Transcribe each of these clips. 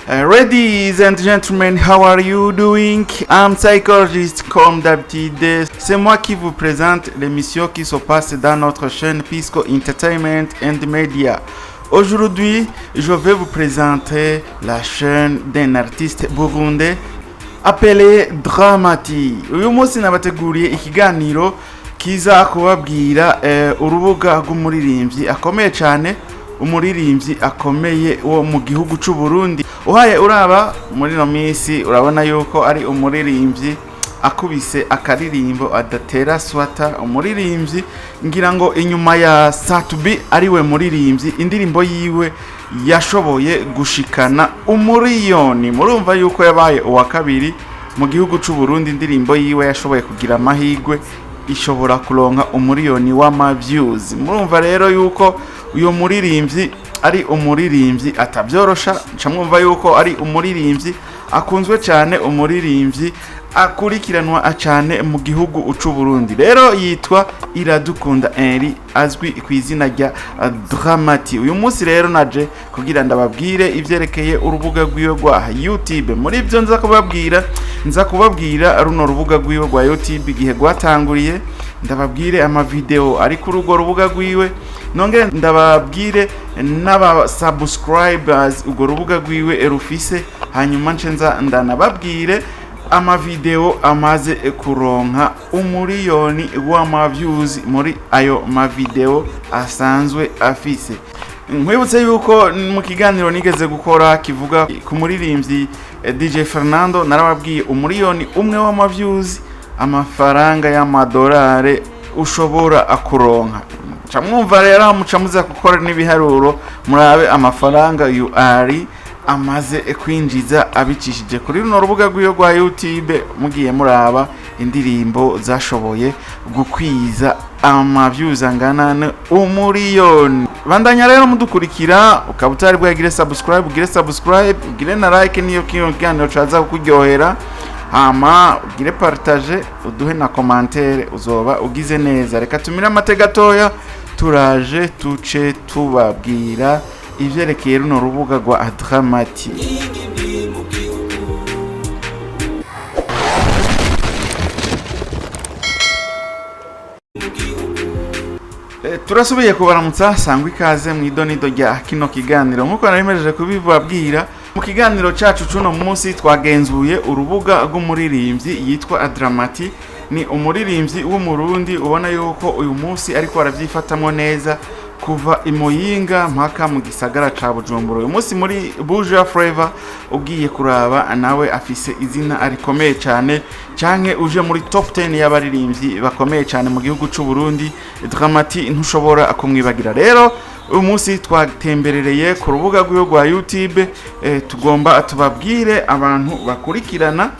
Ladies and gentlemen, how are you doing? I'm psychologist comme d'habitude. C'est moi qui vous présente l'émission qui se passe dans notre chaîne Pisco Entertainment and Media. Aujourd'hui, je vais vous présenter la chaîne d'un artiste burundais appelé Drama-T. Uyu munsi nabateguriye ikiganiro kiza kubabwira urubuga rw'umuririmbyi akomeye cyane, umuririmbyi akomeye wo mu gihugu cy'u Burundi. Uhaye uraba muri ino minsi, urabona yuko ari umuririmbyi akubise akaririmbo adatera swata, umuririmbyi ngira ngo inyuma ya Sat-B ariwe muririmbyi indirimbo yiwe yashoboye gushikana umuriyoni. Murumva yuko yabaye uwa kabiri mu gihugu cy'u Burundi, indirimbo yiwe yashoboye kugira amahirwe ishobora kuronka umuriyoni w'ama views. Murumva rero yuko uyu muririmbyi ari umuririmbyi atabyorosha. Nca mwumva yuko ari umuririmbyi akunzwe cyane, umuririmbyi akurikiranwa cyane mu gihugu c'u Burundi. Rero yitwa Iradukunda Henry, azwi ku izina rya Drama-T. Uyu munsi rero naje kugira ndababwire ivyerekeye urubuga rwiwe rwa YouTube. Muri ibyo nza kubabwira runo rubuga rwiwe rwa YouTube, igihe rwatanguriye, ndababwire amavideo ari kuri urwo rubuga rwiwe, nongere ndababwire n'aba subscribers urwo rubuga rwiwe rufise, hanyuma nce nza ndanababwire amavideo amaze kuronka umuriyoni w'ama views muri ayo mavideo asanzwe afise. Nkwibutse yuko mu kiganiro nigeze gukora kivuga ku muririmbyi DJ Fernando, narababwiye 1 miliyoni w'ama views, amafaranga y'amadolari ushobora kuronka. Muca mwumva rero, muca muza gukora n'ibiharuro, murabe amafaranga yu ari amaze kwinjiza abicishije kuri runo rubuga rw'iyo rwa YouTube. Mugiye muraba indirimbo zashoboye gukwiza ama views angana 1 miliyoni. Bandanya rero mudukurikira. Ukaba utari bwagire subscribe, ugire subscribe, ugire na like niyo kino kiganiro caza kukuryohera, hama ugire partage, uduhe na commentaire, uzoba ugize neza. Reka tumire amate gatoya, turaje tuce tubabwira ivyerekeye runo rubuga rwa Drama-T. Inkingi mbi mu gihugu. Mu gihugu. Turasubiye kubaramutsa, sangwa ikaze mu idonido rya kino kiganiro. Nk'uko nari kubibabwira mu kiganiro cyacu cuno munsi, twagenzuye urubuga rw'umuririmbyi yitwa Drama-T. Ni umuririmbyi w'Umurundi ubona yuko uyu munsi ariko arabyifatamwo neza kuva i Muyinga mpaka mu gisagara ca Bujumbura. Uyu munsi muri Buja Flavor ugiye kuraba nawe afise izina rikomeye cyane, canke uje muri top 10 y'abaririmbyi bakomeye cyane mu gihugu c'u Burundi, Drama-T ntushobora kumwibagira. Rero uyu munsi twatemberereye ku rubuga rwiwe rwa YouTube, tugomba tubabwire abantu bakurikirana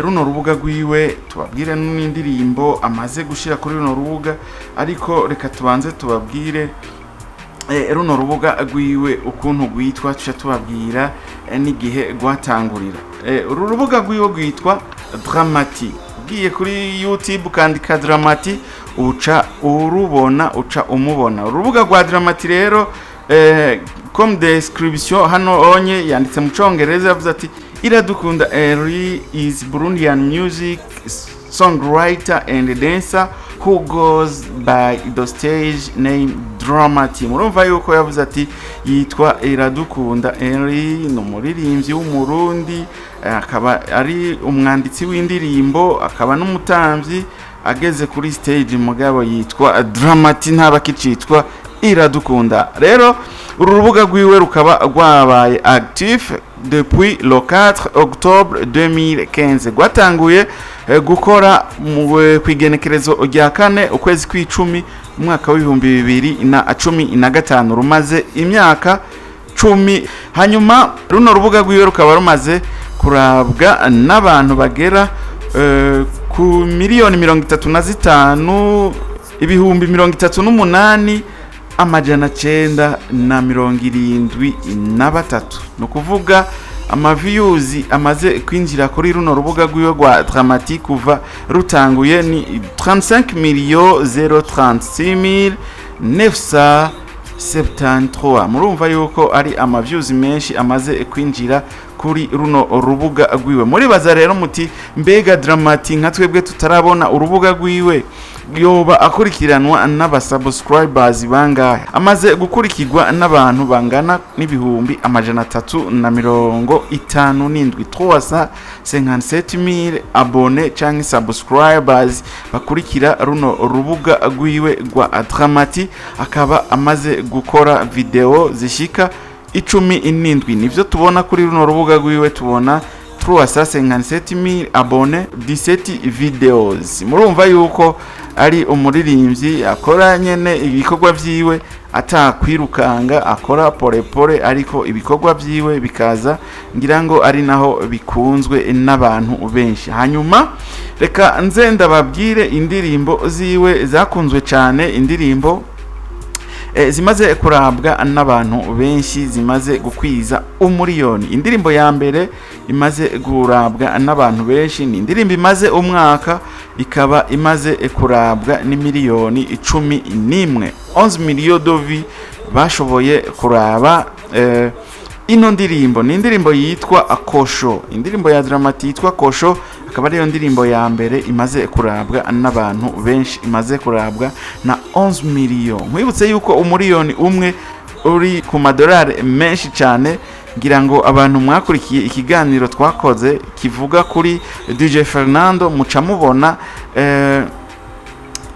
runo rubuga rwiwe, tubabwire n'indirimbo amaze gushira kuri runo rubuga. Ariko reka tubanze tubabwire runo rubuga rwiwe ukuntu rwitwa, tuca tubabwira n'igihe rwatangurira. Uru rubuga rwiwe rwitwa Drama-T. Ugiye kuri YouTube ukandika Drama-T, uca urubona, uca umubona urubuga rwa Drama-T. Rero comme description hano onye yanditse mu Congereza, yavuze ati: "Iradukunda Henry is Burundian music songwriter and dancer who goes by the stage name Drama-T." Murumva yuko yavuze ati yitwa Iradukunda Henry, ni umuririmbyi w'Umurundi, akaba ari umwanditsi w'indirimbo, akaba n'umutambyi ageze kuri stage, mugabo yitwa Drama-T, ntaba akicitwa Iradukunda. Rero uru rubuga rwiwe rukaba rwabaye actif depuis le 4 octobre 2015, rwatanguye gukora mu kwigenekerezo rya 4 ukwezi kw'icumi umwaka w'2015, rumaze imyaka 10. Hanyuma runo rubuga rwiwe rukaba rumaze kurabwa n'abantu bagera ku 35 038,973. Ni ukuvuga ama views amaze kwinjira kuri runo rubuga rwiwe rwa Drama-T kuva rutanguye ni 35 millions 036 973. Murumva yuko ari ama views menshi amaze kwinjira kuri runo rubuga rwiwe rwa Drama-T. Kuri runo rubuga rwiwe, muribaza rero muti: mbega Drama-T, nka twebwe tutarabona urubuga rwiwe, yoba akurikiranwa n'abasubscribers bangahe? Amaze gukurikirwa n'abantu bangana n'357,000, 357,000 abonnés canke subscribers bakurikira runo rubuga rwiwe rwa Drama-T. Akaba amaze gukora video zishika 17. Nivyo tubona kuri runo rubuga rwiwe, tubona 357,000 abonnés, 17 videos. Murumva yuko ari umuririmbyi akora nyene ibikorwa vyiwe atakwirukanga, akora polepole, ariko ibikorwa vyiwe bikaza, ngira ngo ari naho bikunzwe n'abantu benshi. Hanyuma reka nze ndababwire indirimbo ziwe zakunzwe cyane, indirimbo zimaze kurabwa n'abantu benshi, zimaze gukwiza umuriyoni. Indirimbo ya mbere imaze kurabwa n'abantu benshi ni indirimbo imaze umwaka, ikaba imaze kurabwa n'imiliyoni 11, 11 millions de vues bashoboye kuraba. Ino ndirimbo ni indirimbo yitwa Akosho, indirimbo ya Drama-T yitwa Kosho, akaba ariyo ndirimbo ya mbere imaze kurabwa n'abantu benshi, imaze kurabwa na 11 millions. Nkwibutse yuko umuriyoni umwe uri ku madolari menshi cyane. Ngira ngo abantu mwakurikiye ikiganiro twakoze kivuga kuri DJ Fernando, muca mubona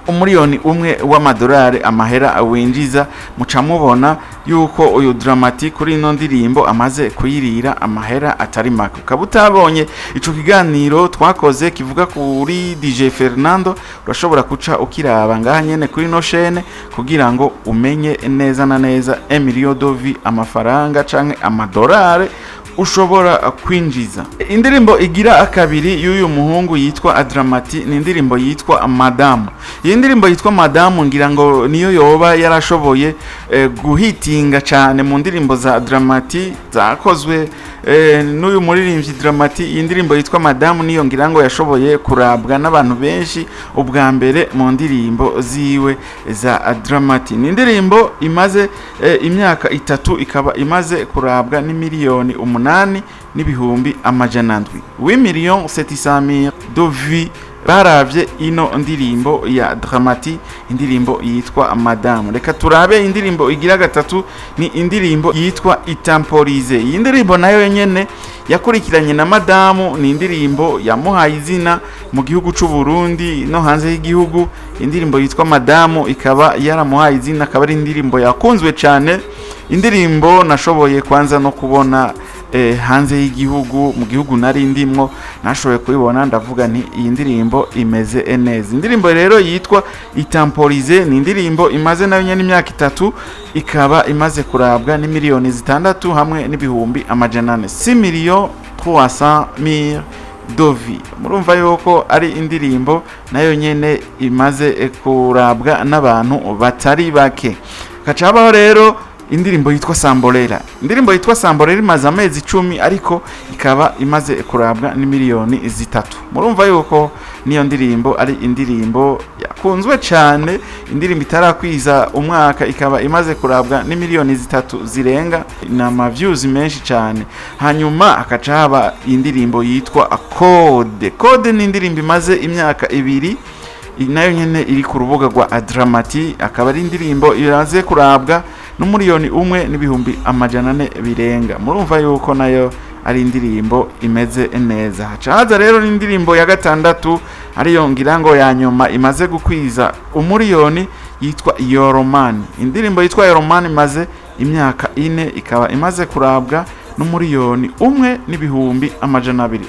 umuriyoni umwe w'amadolari amahera winjiza, muca mubona yuko uyu Drama-T kuri ino ndirimbo amaze kuyirira amahera atari make. Ukaba utabonye ico kiganiro twakoze kivuga kuri DJ Fernando, urashobora kuca ukiraba ngaha nyene kuri ino chaîne kugira ngo umenye neza na neza 1 million de vues, amafaranga canke amadolari ushobora kwinjiza. Indirimbo igira kabiri y'uyu muhungu yitwa Drama-T ni indirimbo yitwa Madamu. Iyi ndirimbo yitwa Madamu ngira ngo niyo yoba yarashoboye guhitinga cyane mu ndirimbo za Drama-T zakozwe n'uyu muririmbyi Drama-T. Iyi ndirimbo yitwa Madamu niyo ngira ngo yashoboye kurabwa n'abantu benshi ubwa mbere mu ndirimbo ziwe za Drama-T. Ni indirimbo imaze imyaka 3, ikaba imaze kurabwa n'imiliyoni 8,700,000, 8,700,000 de vues baravye ino ndirimbo ya Drama-T, indirimbo yitwa Madamu. Reka turabe indirimbo igira gatatu, ni indirimbo yitwa Itamporize. Iyi ndirimbo nayo nyene yakurikiranye na Madamu, ni indirimbo yamuhaye izina mu gihugu c'u Burundi no hanze y'igihugu. Indirimbo yitwa Madamu ikaba yaramuhaye izina, akaba ari indirimbo yakunzwe cyane, indirimbo nashoboye kwanza no kubona hanze y'igihugu. Mu gihugu nari ndimwo nashoboye kubibona, ndavuga nti iyi ndirimbo imeze neza. Indirimbo rero yitwa Itamporize ni indirimbo imaze nayo nyene imyaka 3, ikaba imaze kurabwa n'imiliyoni 6,400,000, 6,300,000 de vues. Murumva yuko ari indirimbo nayo nyene imaze kurabwa n'abantu batari bake. Haca habaho rero indirimbo yitwa Sambolera. Indirimbo yitwa Sambolera imaze amezi 10, ariko ikaba imaze kurabwa n'imiliyoni 3. Murumva yuko niyo ndirimbo ari indirimbo yakunzwe cyane, indirimbo itarakwiza umwaka ikaba imaze kurabwa n'imiliyoni 3 zirenga, ni ama views menshi cyane. Hanyuma hakaca haba indirimbo yitwa Code. Code ni indirimbo imaze imyaka 2, nayo nyene iri ku rubuga rwa Drama-T, akaba ari indirimbo imaze kurabwa n'umuriyoni 1,400,000 birenga. Murumva yuko nayo ari indirimbo imeze neza. Haca haza rero n'indirimbo ya gatandatu, ariyo ngira ngo ya nyuma imaze gukwiza umuriyoni, yitwa Yoromani. Indirimbo yitwa Yoromani imaze imyaka 4, ikaba imaze kurabwa n'umuriyoni 1,200,000,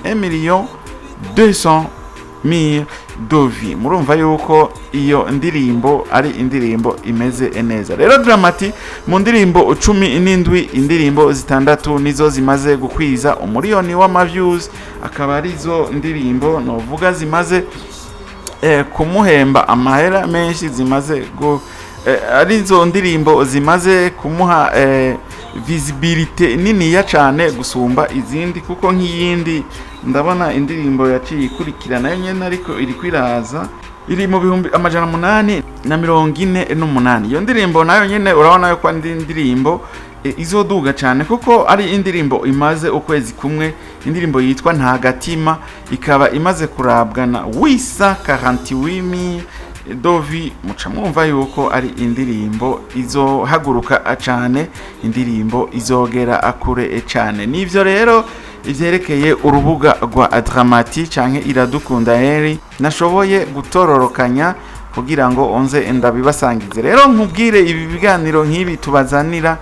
1,200,000 de vues. Murumva yuko iyo ndirimbo ari indirimbo imeze neza. Rero Drama-T mu ndirimbo 17, indirimbo zitandatu nizo zimaze gukwiza umuriyoni w'ama views, akaba arizo ndirimbo novuga zimaze kumuhemba amahera menshi, zimaze arizo ndirimbo zimaze kumuha visibilité niniya cyane gusumba izindi, kuko nk'iyindi ndabona indirimbo yaciye ikurikira nayo nyene ariko iri kwiraza, iri mu 848,000. Iyo ndirimbo nayo nyene urabona yuko ari indirimbo izoduga cyane, kuko ari indirimbo imaze ukwezi kumwe. Indirimbo yitwa Ntagatima ikaba imaze kurabwa na 848 000 de vues. Muca mwumva yuko ari indirimbo izohaguruka cyane, indirimbo izogera akure cyane. Nivyo rero ivyerekeye urubuga rwa Drama-T canke Iradukunda Heri nashoboye gutororokanya kugira ngo onze ndabibasangize. Rero nkubwire, ibi biganiro nk'ibi tubazanira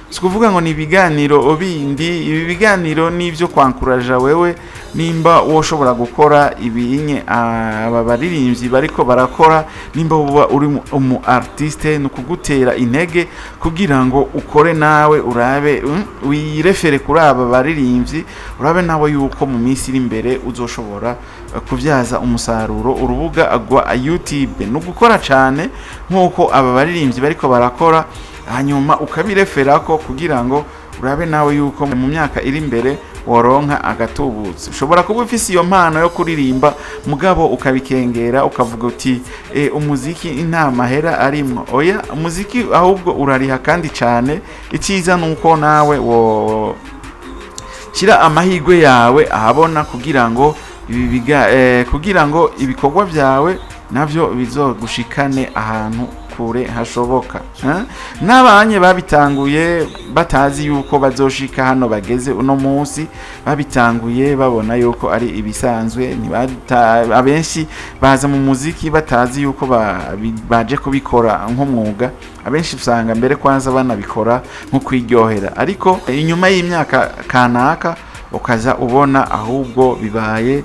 si ukuvuga ngo ni ibiganiro bindi. Ibi biganiro ni ibyo kwankuraja wewe nimba woshobora gukora ibinye aba baririmbyi bariko barakora, nimba uba uri umu artiste, ni ukugutera intege kugira ngo ukore nawe, urabe, wirefere kuri aba baririmbyi, urabe nawe yuko mu minsi iri imbere uzoshobora kubyaza umusaruro urubuga rwa YouTube. Ni ugukora cyane nk'uko aba baririmbyi bariko barakora, hanyuma ukabireferako kugira ngo urabe nawe yuko mu myaka iri imbere woronka agatubutse. Ushobora kuba ufise iyo mpano yo kuririmba, mugabo ukabikengera, ukavuga uti umuziki nta mahera arimwo. Oya, umuziki ahubwo urariha kandi cyane. Icyiza ni uko nawe wo shyira amahirwe yawe ahabona kugira ngo ibikorwa byawe navyo bizogushikane ahantu kure hashoboka, eh? N'abanye babitanguye batazi yuko bazoshika hano bageze uno munsi, babitanguye babona yuko ari ibisanzwe. Abenshi baza mu muziki batazi yuko baje kubikora nk'umwuga. Abenshi usanga mbere kwanza banabikora nko kwiryohera, ariko inyuma y'imyaka kanaka ukaza ubona ahubwo bibaye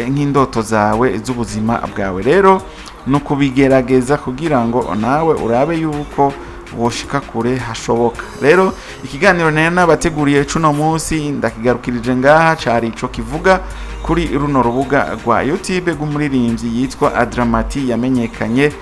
nk'indoto zawe z'ubuzima bwawe. Rero no kubigerageza kugira ngo nawe urabe yuko woshika kure hashoboka. Rero ikiganiro nari nabateguriye cuno munsi ndakigarukirije ngaha. Cari ico kivuga kuri runo rubuga rwa YouTube rw'umuririmbyi yitwa Drama-T, yamenyekanye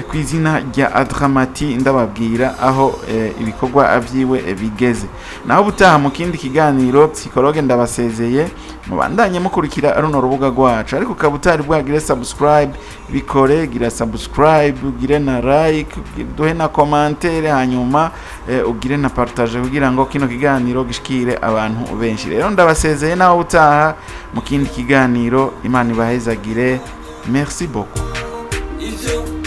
ku izina rya Drama-T. Ndababwira aho ibikorwa vyiwe bigeze. Naho ubutaha mu kindi kiganiro Psychologue, ndabasezeye. Mubandanye mukurikira runo rubuga rwacu, ariko ukaba utari bwagire subscribe, bikore, gira subscribe, ugire na like, duhe na commentaire, hanyuma ugire na partage kugira ngo kino kiganiro gishikire abantu benshi. Rero ndabasezeye, naho utaha mu kindi kiganiro. Imana ibahezagire. Merci beaucoup. Ivyo